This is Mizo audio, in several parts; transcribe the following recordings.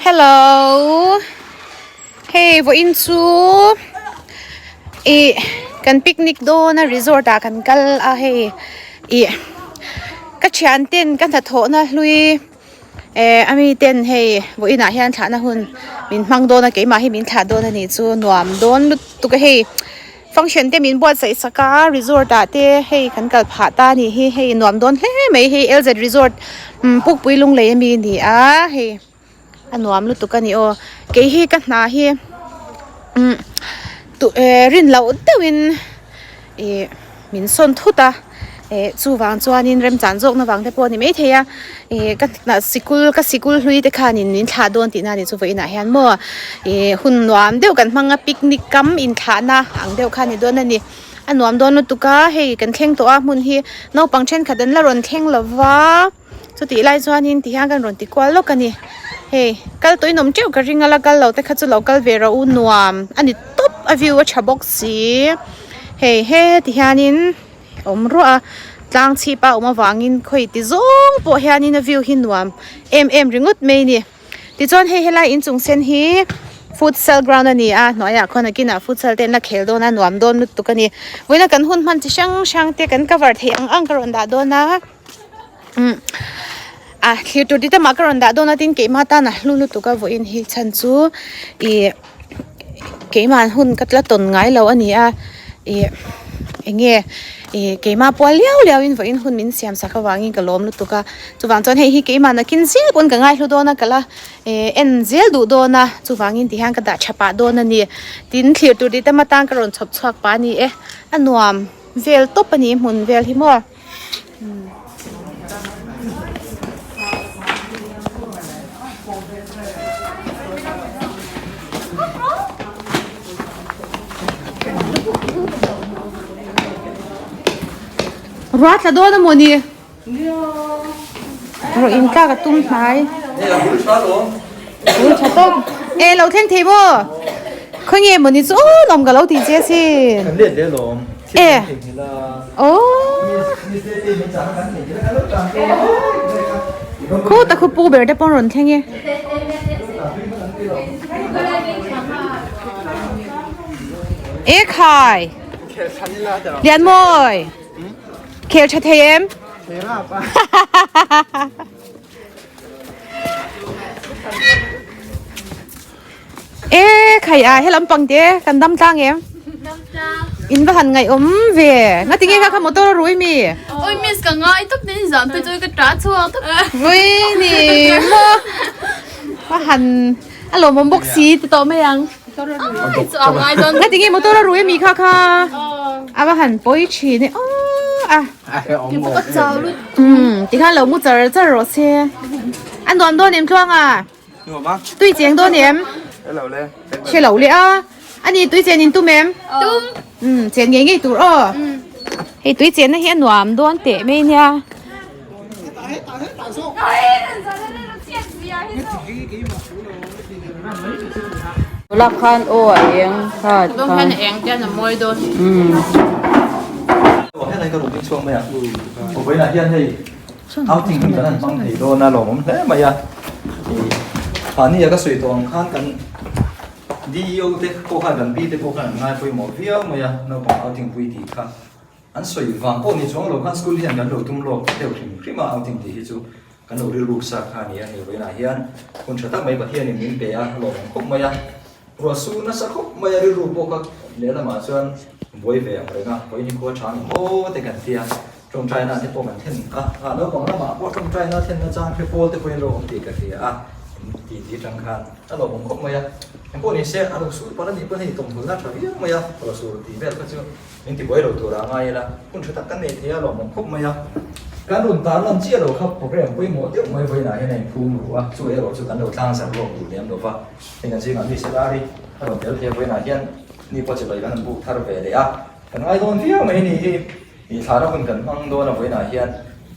Hello hei vawiin chu ih kan picnic dawn a resort ah kan kal a hei ih ka thian ten ka hnathawhna hlui eh a mi ten hei vawiin ah hian thlahna hun min hmang dawn a keimah hi min thlah dawn a nih chu nuam dawn lutuk a hei. Function te min buatsaih sak a resort ah te hei kan kal phah ta a nih hi hei nuam dawn hle mai hei LZ resort Pukpui Lunglei ami a ni a hei a nuam lutuk a ni aw kei hi ka hna hi umm rin loh deuhin ih min sawn thut a. Eh chuvang chuanin remchan zawkna vang te pawh a ni maithei a eh ka sikul ka sikul hlui te khanin min thlah dawn tihna a ni chu vawiinah hian maw eh hun nuam deuh kan hmang a picnic kam inthlahna ang deuh kha a ni dawn a ni a nuam dawn lutuk a hei kan thleng tawh a hmun hi naupang thenkhat an la rawn thleng lo va chutih lai chuanin ti hian kan rawn ti kual lawk a ni hei kal tawh in awm teuh ka ring a la kal lo te kha chu lo kal ve rawh u nuam a ni tawp a view a tha bawk si hei he ti hianin. Awm ruah a, tlang chhip a awm avangin khawi ti zawng pawh hianin a view hi nuam em em ringawt mai a ni. Tichuan hei helai inchung sen hi futsal ground a ni a, hnuaiah khuan a kinah futsal te an la khel dawn a, nuam dawn lutuk a ni. Vawiina kan hun hman chi hrang hrang te kan cover theih ang ang ka rawn dah dawn a, umm a thlir tur ti tamah ka rawn dah dawn a tin keimah tan a hlu lutuk a vawiin hi chhan chu ih. Keimah hun ka tla tawn ngai lo a ni a ih eng nge ih keimah pual liau liau in vawiin hun min siam sak avangin ka lawm lutuk a chuvang chuan hei hi keimah nakin zel pawn ka ngaihlu dawn a ka la eh en zel duh dawn a chuvangin tihian ka dah tha pah dawn a ni tin thlir tur tih tam atan ka rawn chhawp chhuak pah a ni e a nuam vel tawp a ni hmun vel hi maw. Ruah tla dawn a maw ni? Ruah in tlak a tum hnai. Bul tha tawp. E lo thleng thei maw? Khawnge maw ni chu aw lawm ka lo tih che asin. E. Aw. Khu ta khu pu ber te pawn rawn thleng e. E khai. Lian mawi. Khel tha thei em? E khai a he lampang te kan dam tlang em? Dam tlang. In va han ngaih awm ve. Nga tinge kha kha motor a rui mi? Oi miss ka ngai tawp nen zan te chu ka ta chhuak tawp. Rui ni maw. Va han a lawmawm bawk si ti tawh mai ang. Ai chu a ngai dawn. Nga tinge motor a rui mi kha kha? A va han pawi thin e. Aw a. Ka chau lut. Tikhan lo mu char char rawh se. A nuam dawn em tluang a? Tui cheng dawn em? Hre lo le a. Ani tui chen in tum em? Tum. Um chen ngei ngei tur aw. Hei tui chen na hi a nuam dawn teh mai nia. Lak khan aw a eng kha khan a eng te a mawi dawn. Um. Helai ka room chhuak mai a. Vawiinah hian hei Outing hi kan han hmang thei dawn a lawmawm hle mai a, ih mahni a ka sawi tawh ang khan kan DEO te pawh khan kan pi te pawh khan an ngai pawimawh viau mai a naupang outing pui tih kha an sawi vang pawh ni chuang lo khan school hian kan lo tum lawk deuh hrim hrim a outing tih hi chu kan lo rilruk sa kha a ni a hei vawiinah hian hun tha tak mai Pathianin min pe a lawmawm khawp mai a ruah su nasa khawp mai a rilru pawh kha lehlamah chuan buai ve ang reng a vawiin hi khua tha ni maw te kan ti a. Tawngtaina te pawh kan thlen a, ah naupang lamah pawh tawngtaina thlenna chang hre pawl te pawhin rawh awm tih ka hria a, in ti ti tang khan a lawmawm khawp mai a, eng pawh ni se a lo sur palh a nih pawn hei tawmhulna tha viau mai a, lo sur tih vel kha chu min ti buai lo tur ah ngai ila, hun tha tak kan nei thei a lawmawm khawp mai a. Kan rawn tar lan chiah lo kha program pawimawh deuh mai vawiinah hian a inphum ruh a, chu erawh chu kan lo tlang zarh lawk duh lem lo va, heng kan zingah mi salary a rawn tel thei a vawiinah hian ni pawh chibai kan han buk thar ve leh a, kan ngai dawn viau mai ni hi. Ih thlahna hun kan hmang dawn a vawiinah hian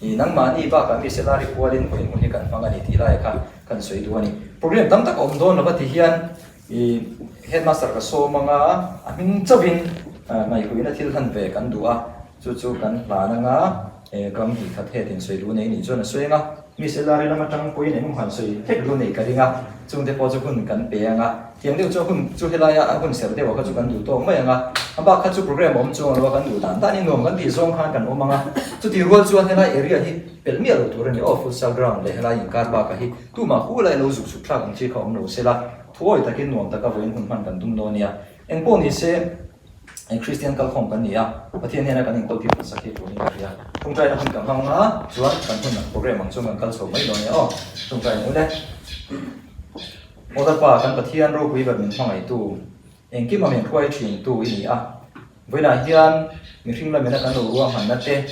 ih nangmahni bakah mi salary kualin vawiin hun hi kan hmang a ni tih lai kha kan sawi duh a ni. Program tam tak a awm dawn lova ti hian ih headmaster ka sawm anga a hming chauhin ngaihhuihna thil hlan ve kan duh a, chu chu kan hlan anga kam hnih khat head in sawi duh nei nih chuan a sawi anga. Miss Ellari lam atang pawhin engemaw han sawi hlek lu nei ka ring a, chungte pawh chu hun kan pe ang a, tiang deuh chuan hun chu helaia a hun ser deuhah kha chu kan duh tawk mai ang a, a bak kha chu program a awm chuang lo a, kan duh dan danin nuam kan tih zawng khan kan awm ang a, chutih rual chuan helai area hi pelh miah lo tur a ni aw, futsal ground leh helai inkar bakah hi tumah hu lai lo zuk chhuk thlak ang chi kha awm lo se la, thuawi takin nuam taka vawiin hun hman kan tum dawn nia. Engpawh ni se, Kristian kalkhawm kan ni a, Pathian hnena kan inkawl tir hmasak hi turin ka hria. Tawngtaina hun kan hmang a, chuan kan hun program ang chuan kan kal chho mai dawn nia aw. Tawngtai ang ule. Aw Lalpa, kan Pathian ropui ber min hmangaihtu, engkima min hruai thintu i ni a. Vawiinah hian mihring lamina kan lo ruahmanna te,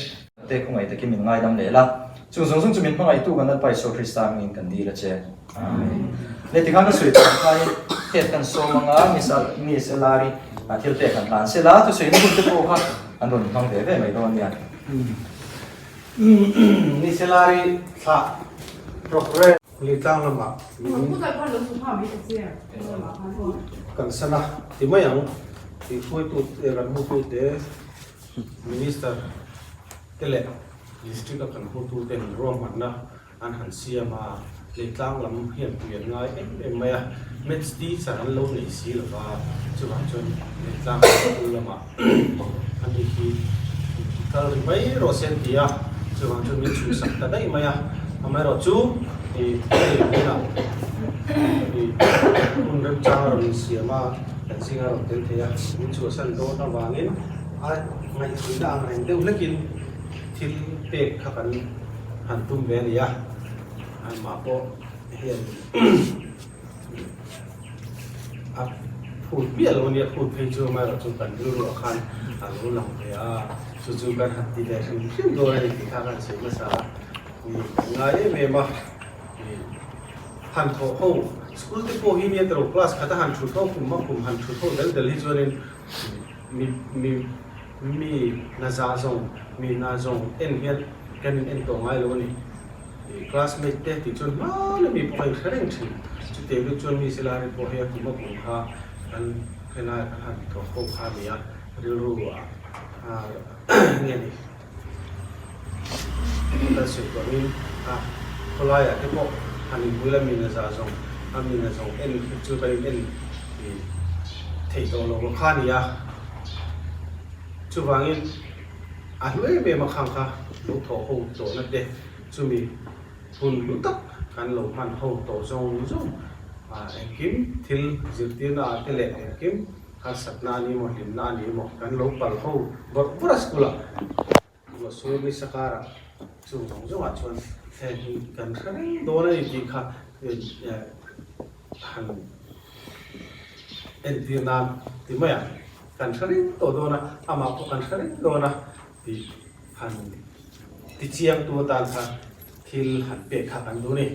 te khawngaih takin min ngaidam leh la. Chung zawng zawng chu min hmangaihtu kan Lalpa Isua Krista hmingin kan dil a che. Amen. Leh tikhan ka sawi tawh ang khain het kan sawm anga Miss Miss Elari thil pek han hlan sela thusawi na hun te pawh kha an rawn hmang ve ve mai dawn nia. Miss Elari thlah progress. Leitlang lamah min kan san a ti mai ang tih hruaitu te kan hotute Minister te leh District a kan hotute min ruahmanna an han siam a, Leitlang lam hian pui an ngai em em mai a, Maths teacher an lo nei si lo va, chuvang chuan Leitlang school lamah an ni hi kal ri mai rawh se an ti a, chuvang chuan min chhuhsak ta daih mai a, amaherawh chu ih hei hunah ih hun remchang a rawn insiam a, kan zinga rawn tel thei a, min chhuahsan dawn avangin a ngaihtuihna ang reng deuh hlekin thil pek kha kan han tum ve a ni a, amah pawh hian a phut miah lo a nia, phut phei chu amaherawh chu kan rilruah khan a lo lang ve a, chu chu kan han ti ve hrim hrim dawn a ni tih kha kan sawi hmasa a, kan ngai em em a, han thawh ho school te pawh hi nia tiro class khata han thut ho kum a kum han thut ho del del hi chuanin mi mi Mi na za zawng, mi na zawng en hian kan in en tawh ngai lo a ni. I classmate te tih chuan hma la mi pawh a inhre reng thin. Chutiang deuh chuan mi silai pawh hi a kum a kum kha kan helai kan han tawh ho kha a ni a, rilru ah nge ni kan sawi tawh angin a khawlaiah te pawh han inbul a mi na za zawng, a mi na zawng en hi chu kan in en theih tawh lo kha a ni a. Chuvangin a hlu em em a khang kha lo thawh ho tawhna te chumi hun hlu tak kan lo hman ho tawh zawng zawng engkim thil zirtirna ah te leh engkim harsatna a ni emaw hlimna a ni emaw kan lo pal ho bawrh bawrh a school ah Ruahsur ni sakarah chung zawng zawngah chuan heng hi kan hre reng dawn a ni tih kha han entir nan ti mai ang. Kan hre reng tawh dawn a, amah pawh kan hre reng dawn a tih han ti chiang tu atan khan thil han pek kha kan duh a ni.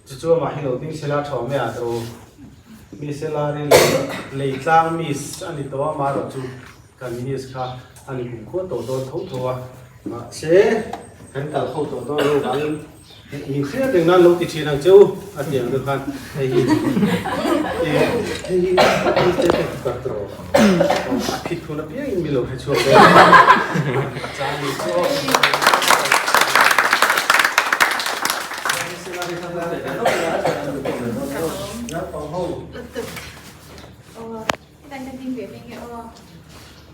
Chu chu amah hi lo ding sela tha awm e a tawh. Mi sela ri lei tlang miss a ni tawh a, amaherawhchu kan miss kha a ni kumkhua tawh dawn tho tho a. Mahse kan kal ho tawh dawn lo vangin min hriat reng nan lo ti thin ang che u a ti ang deuh khan hei hi hei hi hei te te kar tawh a phit hun apiangin mi lo hre chhuak dawn a chang ni chu aw.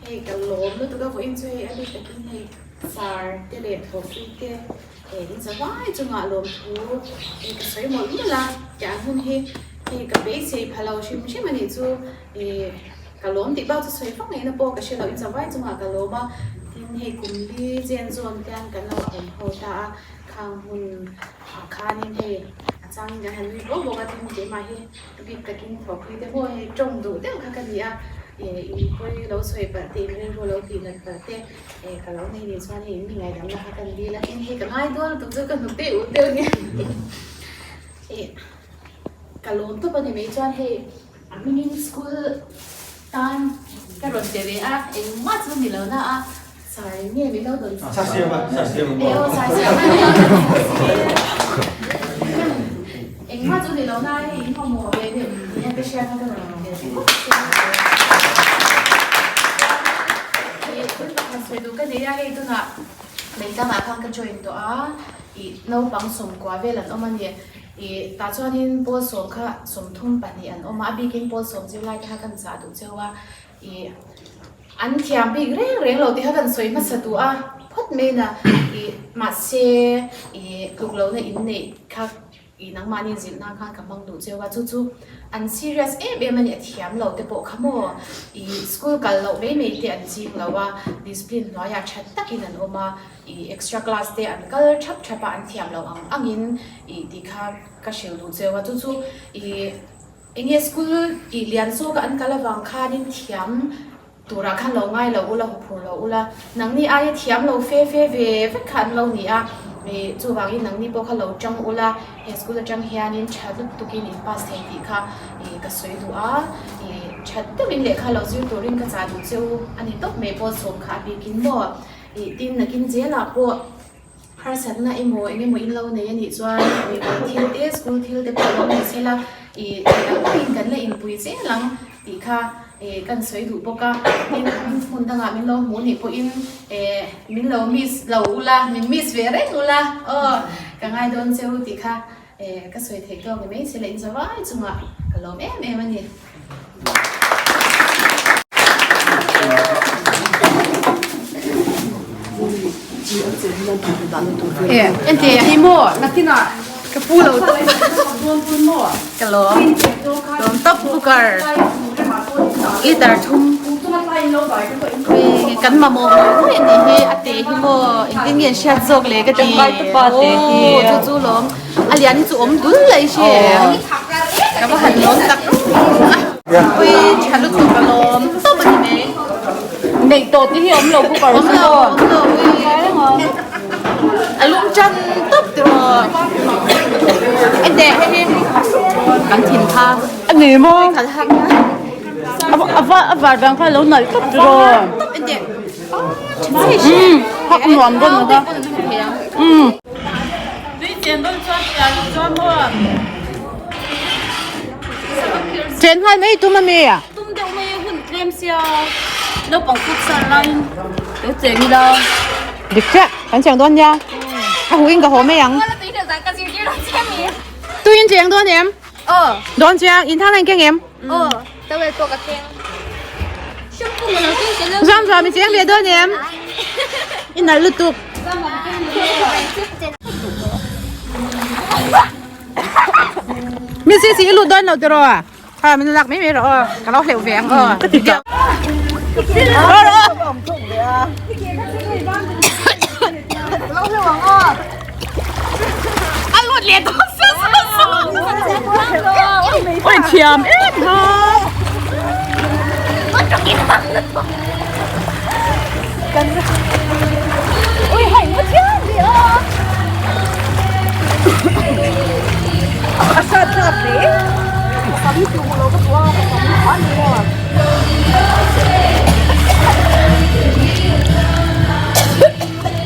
Hei ka lawm lutuk a vawiin chu hei a bik takin hei sar te leh thawhpui te eh in zavai chungah lawmthu hei ka sawi mawlh mawlh a tiang hun hi hei ka beisei pha lo hrim hrim a nih chu ih ka lawm tih bak chu sawi vak ngaihna pawh ka hre lo in zavai chungah ka lawm a tin hei kum li chen zawn te hian kan lo awm ho ta a khang hun ah khanin hei a changin kan han nui bawk bawk a tin keimah hi A bik takin thawhpui te pawh hei tawng duh deuh kha ka ni a, eh inpawi lo sawi palh te, inrilru lo tih nat palh te eh ka lo nei nih chuan hei in mi ngaihdamna kha kan dil a, tin hei ka ngai dawn lutuk chu ka hnuk te ut deuh nia eh ka lawm tawp a ni mai chuan hei a hmingin school tan ka rawn pe ve a, engmah chu ni lo na a sar nge min lo dawn Sar siam a, sar siam a. Eh aw sar siam a. Engmah chu ni lo na hei in hawmawh ve deuh nia ka hriat kha ka rawn ve ringawt che a. Thil pakhat sawi duh ka nei a, hei tunah Leitlangah khan ka join tawh a. Ih naupang sawmkua vel an awm a ni. Ih tah chuanin pawl sawm kha 32 an awm a, a bikin pawl sawm zirlai te kha kan zah duh cheu a. Ih an thiam bik reng reng lo tih kha kan sawi hmasa duh a phawt mai na. Ih mahse ih tluk lohna inneih kha Ih nangmahni zilhna khan ka hmang duh cheu a, chu chu an serious em em a ni, a thiam lo te pawh kha maw? Ih school kal loh mai mai te an ching lo a, discipline hnuaiah that takin an awm a, ih extra class te an kal thap thap a, an thiam loh ang angin ih tih kha ka hrilh duh cheu a, chu chu ih enge school ih lian zawka an kal avang khanin thiam Turah khan lo ngai lo ula, huphur lo ula, nangni aia thiam lo fe fe ve vek kha an lo ni a, ih chuvangin nangni pawh kha lo tang ula, he school atang hianin tha lutukin in pass thei tih kha ih ka sawi duh a, ih tha deuhin lehkha lo zir turin ka chah duh che u a ni tawp mai pawh sawm kha a bikin maw ih tin nakin zelah pawh Harsatna emaw eng emaw in lo nei a nih chuan mipui thil te, school thil te pawh lo nei sela ih theih ang pawhin kan la inpui zel ang tih kha ih kan sawi duh bawk a. Tin, hmun dangah min lo hmuh nih pawhin eh min lo miss lo ula, min miss ve reng ula aw ka ngai dawn che u tih kha eh ka sawi theih tawk ni mai sela in zavai chungah ka lawm em em a ni. Ka pu lo tawp ka lawm lawm tawp cooker liter thum kan mamawh ngawih ngawih a nih hi a te hi maw engtin nge an hriat zawk le ka ti aw chu chu lawm. A lian hi chu awm dul lai hre ka va han lawm tak pui tha lutuk ka lawm tawp a ni mai. Neih tawh te hi awm lo cooker Awm lo awm lo ui a lum tan tawp tiraw ente hei hi kan thin kha A ni maw? Kal hak A var vang kha a lo nalh tawp tiraw? Tawp ente Hak nuam dawn lo kha. Umm. Chen nghal mai tum a mi a? Tum deuh mai a hun tlem sia naupang kut sar laiin lo cheng ila. Dik chiah, kan cheng dawn nia. A huh in ka haw mai ang. Tuiin cheng dawn em? Dawn chiang, in thang a inkeng em? Zam zam i cheng ve dawn em? I nalh lutuk. Mi si si i lut dawn lo tiraw a? Ha min lak mai mai rawh aw. Ka lo hleuh ve ang aw. Ka ti deuh. Rawh rawh. A lut leh tawh sa sa sa. Oi thiam em ha.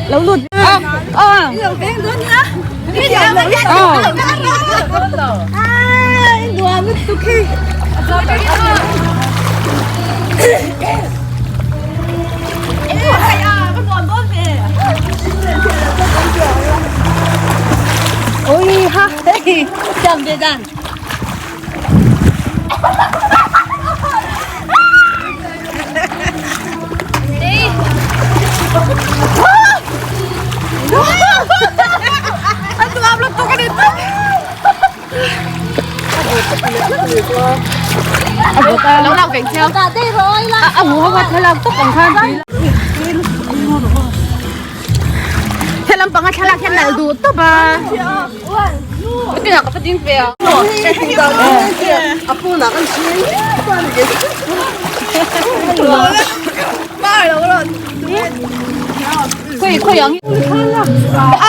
Lo lut. Lo lak vek chiang. A mu ho thlalak tawp ang khan tui. He lampanga thlalak hian nalh duh tawp a.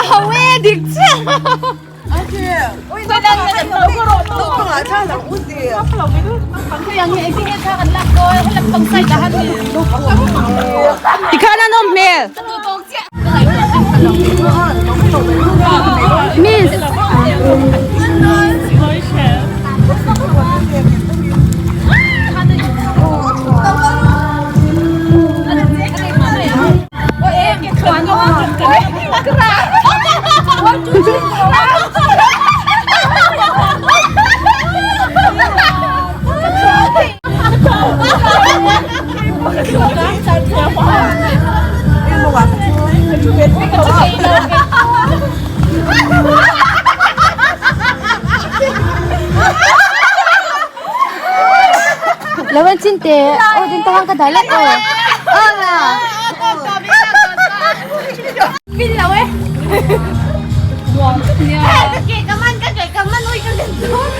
A ho e dik chiah. Tikhan a nawm hmel. Miss. Lo en chin teh aw din ta ka dah lek aw. Aw la. Pin lo e. Nuam tak nia. Ka ke ka man ka ke ka man ui ka len dawn.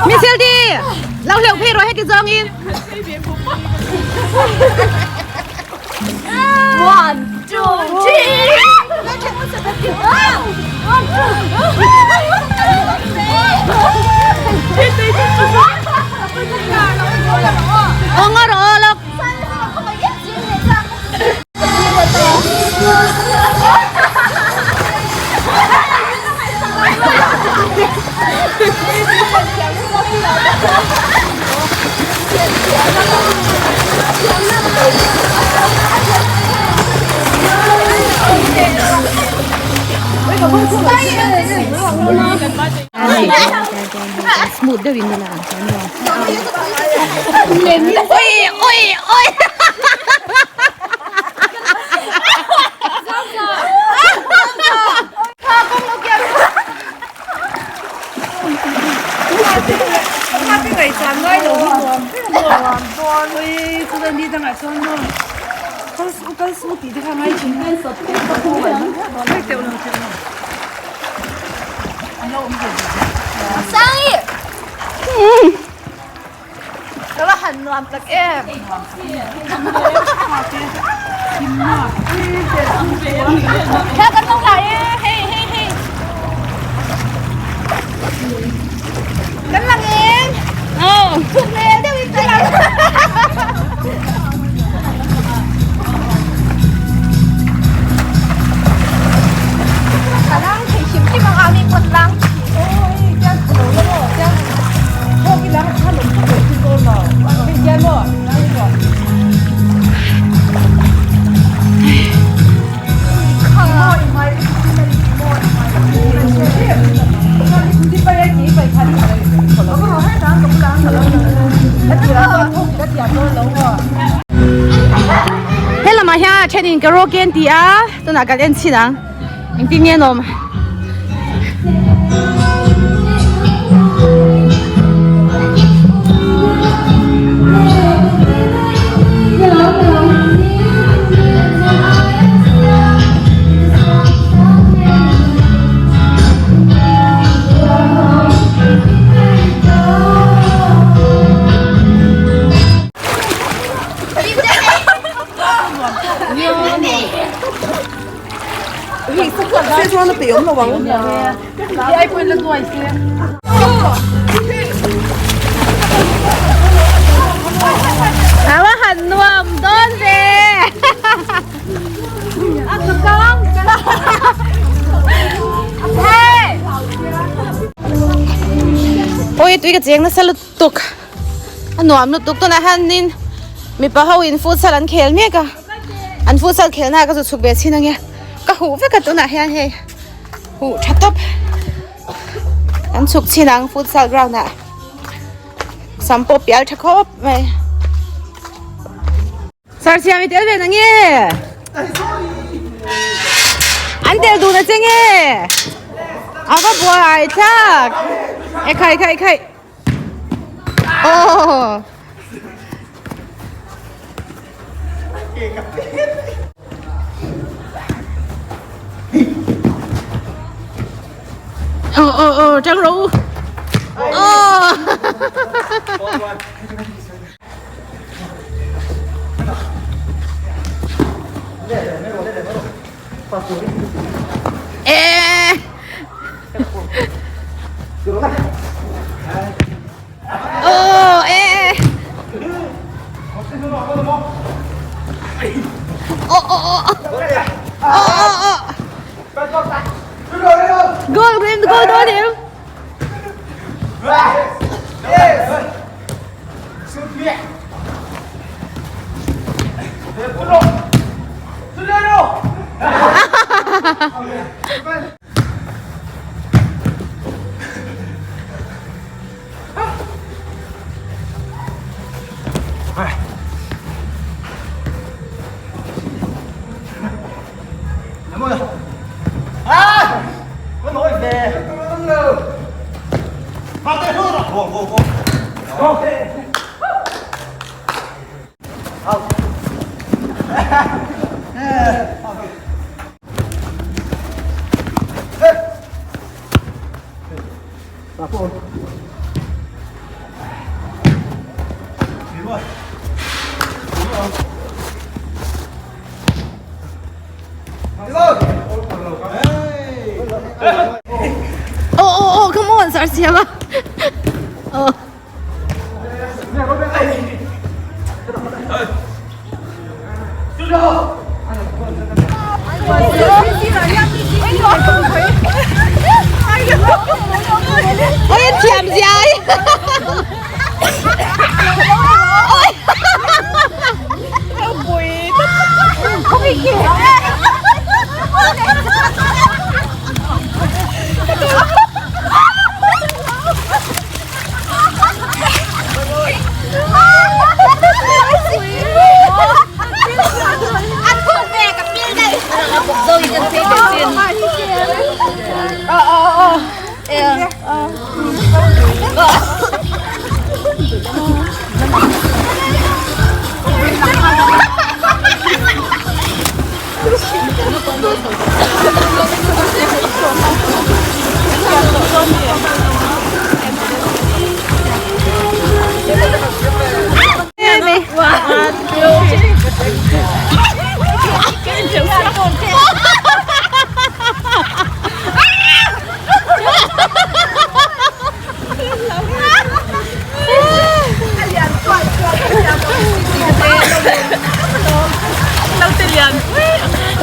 Michelle đi Lâu hiệu phi rồi hết cái giông in One, two, three. One, two, three. Ô ngó rồi lộc Smooth deuhin nila ang Oi oi oi Helamah hian a thenin karaoke an ti a tunah kan en chhin ang engtin nge an awm. A va han nuam dawn ve Awi tui ka cheng nasa lutuk a nuam lutuk tunah hianin mipa ho in futsal an khel mek a an futsal khelna ah ka zu chhuk ve chhin ange ka huh vek a tunah hian hei huh tha tawp an chhuk chhin ang futsal ground ah sam pawh pial tha khawp mai. Sir siam i tel ve na nge? An tel duh na che nge? A va buai thlak. E khai khai khai. Oh. Oh oh oh, trang ro. Oh. Eh. Oh, eh. Oh, oh, oh. Oh, oh, oh. Goal, goal, goal, goal. Oh oh oh come on sir siama oh Ôi anh thiam gì ai Ôi Không bị kìa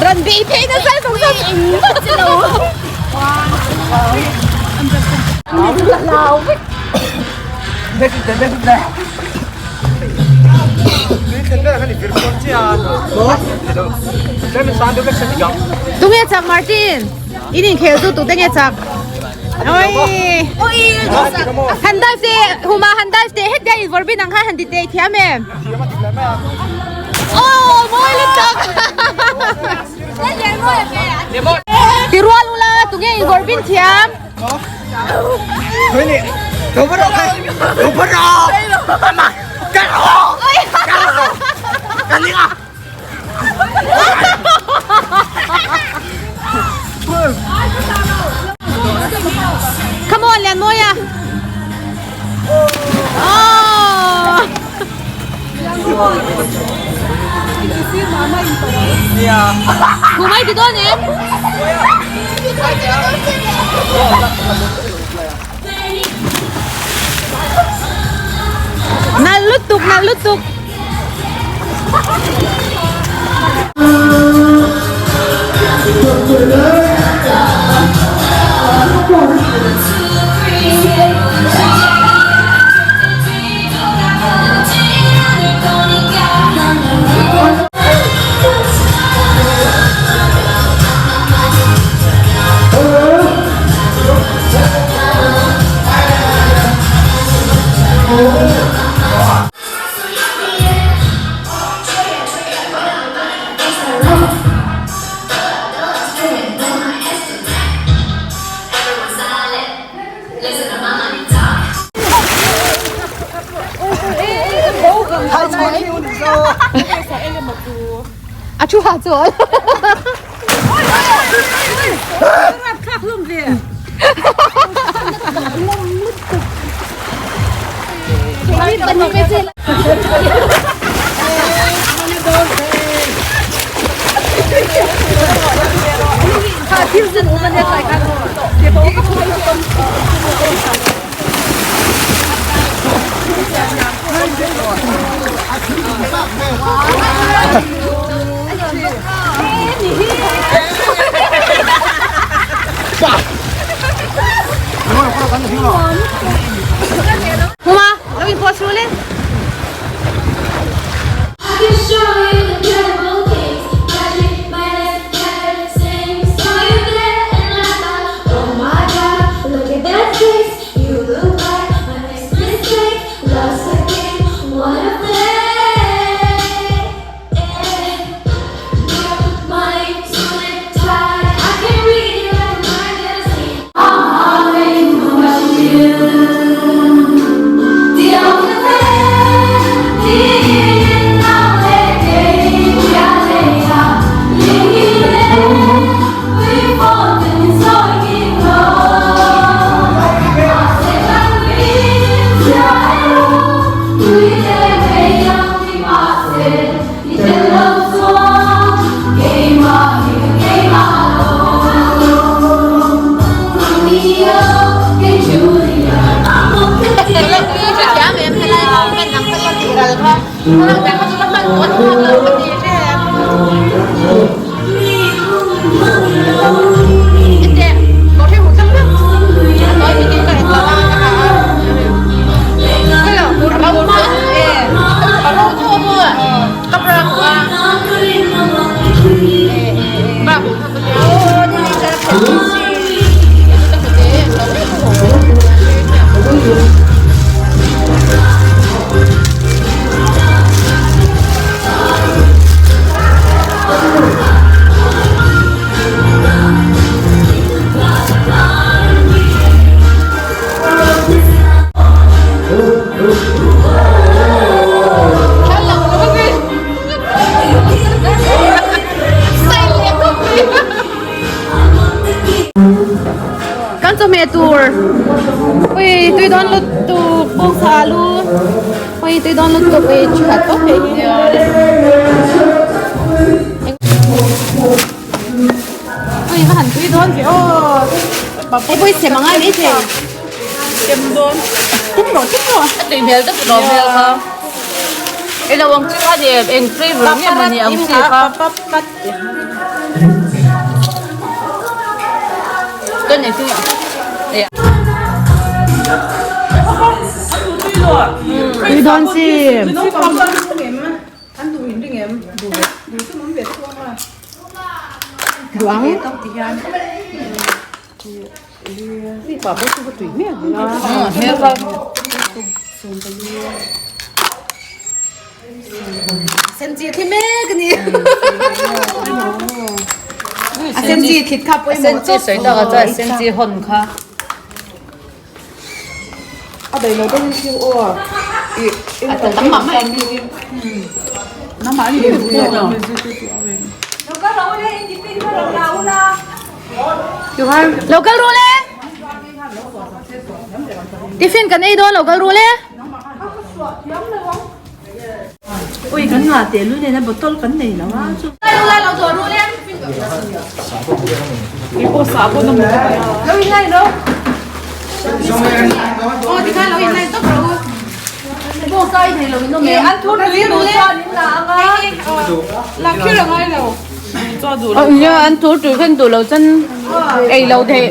Ran bị thế nó sai không sao Tunge chak Martin in khel chu tute nge chak oi oi han dive te huma han dive te het dia in vorbin ang kha han ti te thiam em oh moi lu tak ti rual ula tunge in vorbin thiam Come on Lianmawia Oh Khumai ti dawn em Nal lutuk nal lutuk A thu ha chuan. Huma, lo in post rule. I can show you incredible things. Magic, minus, never sing. Saw you there. Kan chawhmeh tur ui tui dawn lutuk bawngsa alu ui tui dawn lutuk ui that tawp hei hi ui va han tui dawn ve aw hei pawh hi sem angai mai thei sem dawn tum rawh tum rawh a tui hmel tak rawh hmel kha eng lo ang chi kha ni em eng flavor nge maw ni ang chi kha Tuan eng thil Tui dawn chi. Duh ang. Sen chi thli mek a ni. A sen chi thlit kha pawimawh Sen chi sawi tak a chuan sen chi hawn kha. A daih lo deuhin thil aw. A tam mah mah em. Lo kal ru le. Tiffin kan ei dawn lo kal ru le. Ui kan ngah teh lu nena bottle kan nei lo a chu. Lo in lai lo. Aw tikhan lo in lai tawp rawh u. Nia an thur tui khan duh lo chuan ei lo theih.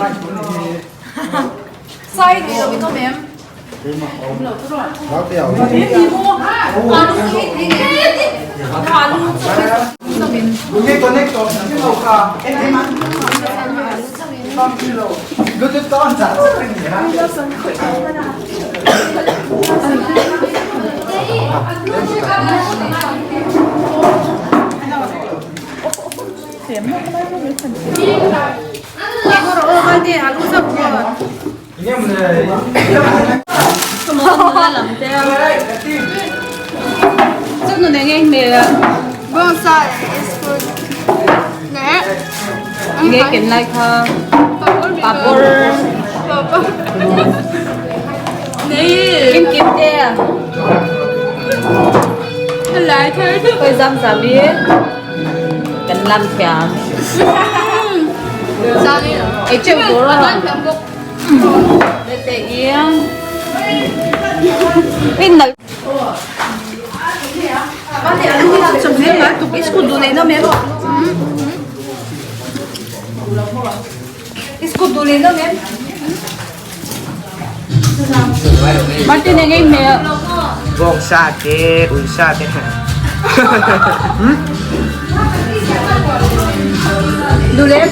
Nge ken lai kha papor kim kim te Lai thar koi zam zam i kan lam thiam ei cheu tur a le te iang in nal Martin eng eng hmel Bawng sa te, ui sa te. Dulem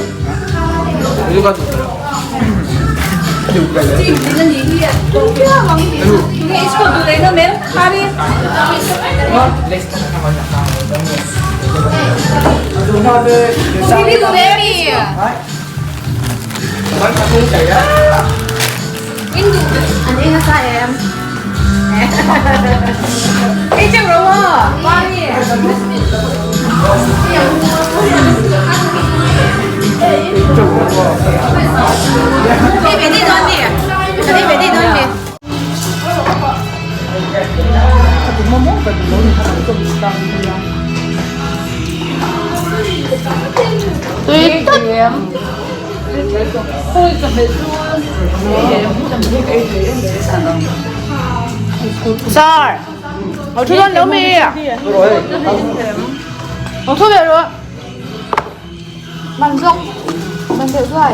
An eng a sa em. Ei cheu ro aw. Ei ve dei dawn mi. Ei ve dei dawn mi. Tui tak. Sir. Lo thu dawn lo mi. Lo thu ve rawh. Man zawng. Man deuh duai.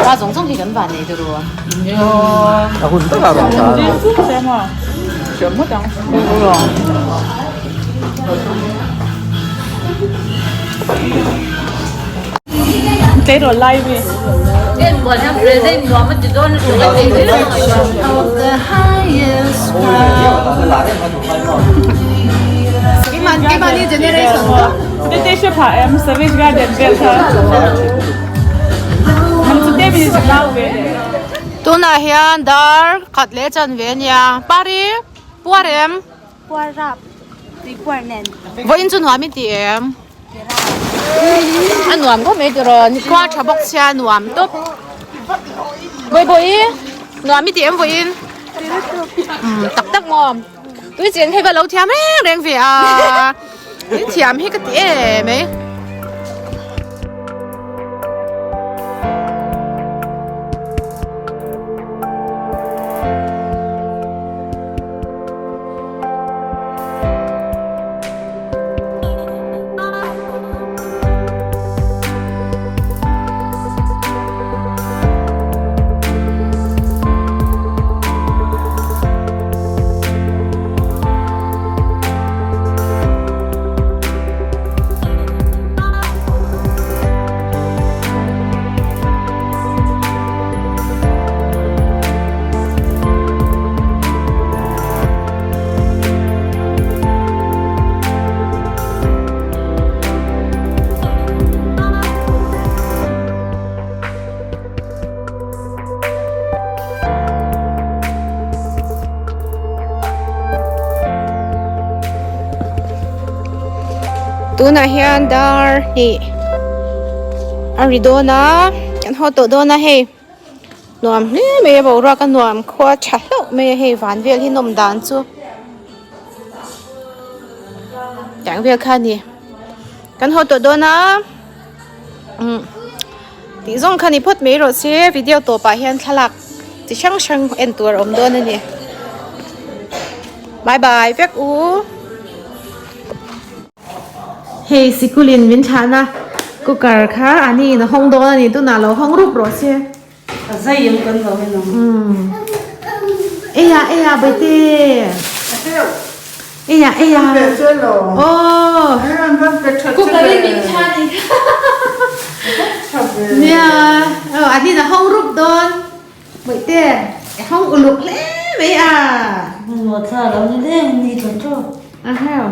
Pa zawng zawng hi kan van nei turu a. A hun tak a rawn tha a. Keimahni generation chu. Tunah hian dar khat leh chanve a nia. Pari, puar em? Puar rap, tui puar nen. Vawiin chu nuam i ti em? A nuam khawp mai tiraw, khua tha bawk sia nuam tawp. Bawibawi, nuam i ti em vawiin? Umm tak tak maw? Tui chen hei va lo thiam reng reng ve a, in thiam hi ka ti em mai. Tunah hian dar hnih a ri dawn a kan haw tawh dawn a hei. Nuam hle mai a boruak a nuam khua tha hlauh mai a hei van vel hi nawm dan chu tiang vel kha a ni kan haw tawh dawn a umm tih zawng kha ni phawt mai rawh se video tawpah hian thlalak chi hrang hrang en tur a awm dawn a ni bye bye vek u. Hei sikulin min thlahna cooker kha ani in a hawng dawn a ni tunah lo hawng rup rawh se. A zai em kan lo en ang. Eia eia baite. Eia eia. Aw. Cooker in min thlah ni kha. Nia aw ani in a hawng rup dawn. Baite i hawng uluk hle mai a. Hmuh thla lo ni leng ni tawh tawh. A heo.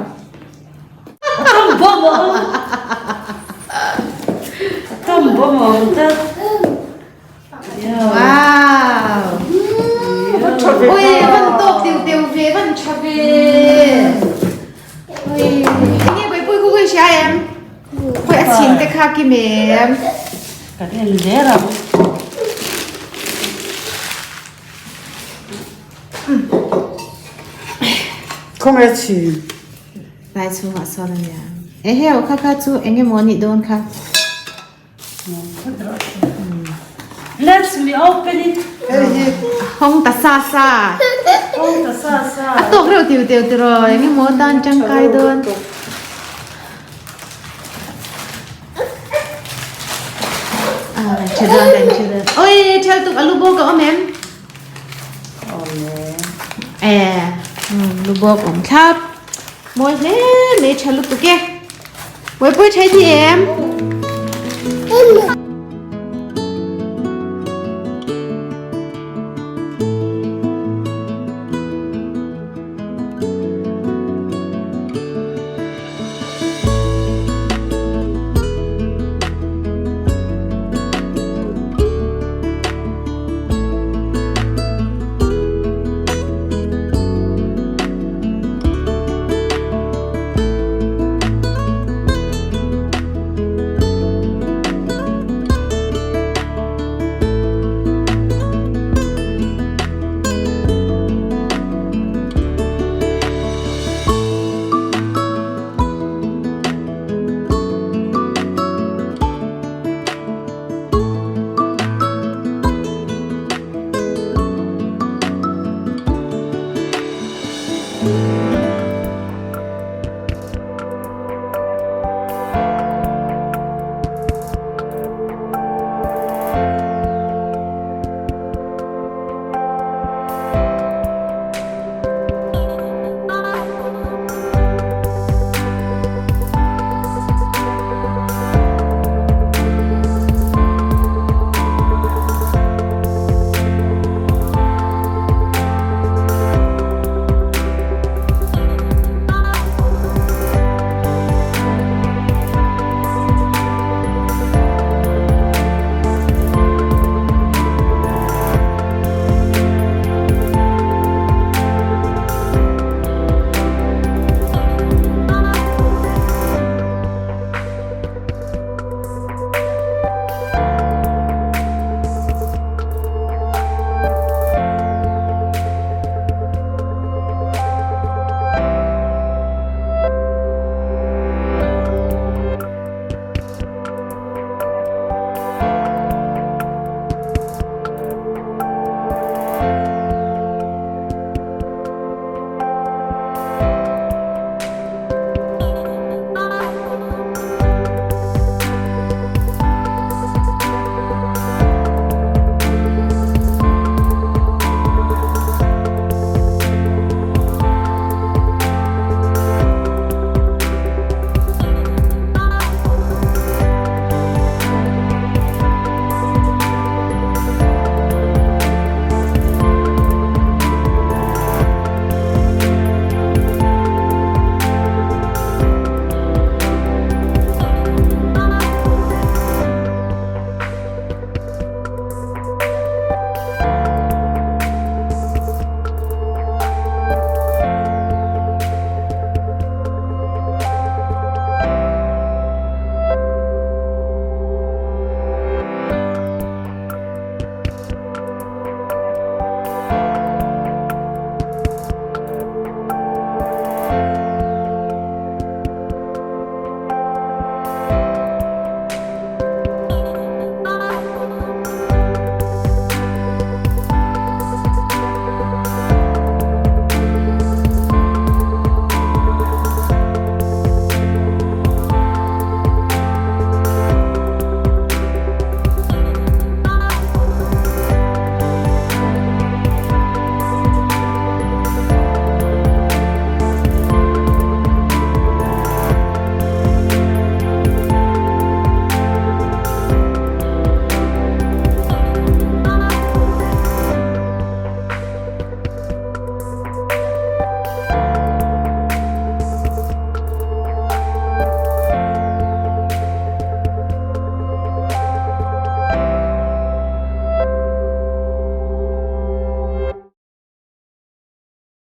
Wow. Ui, van tawk tiu tiu ve, van tha ve. Ui, enge bai pui khu khi hria em? Khawi a chhin te kha kim em? Kan en zel ang. Khawnge chhin? Lai chhungah sawn a nia. Eheu kha kha chu eng emaw anih dawn kha. Let me open it. Hawng ta sa sa. Hawng ta sa sa. A tawk reuh tiu teu tiraw eng emaw tan tangkai dawn. Oi thel tuk a lu bawk a awm em? E lu bawk awm thlap. Mawi hle mai tha lutuk e. Buaipui thei thi em?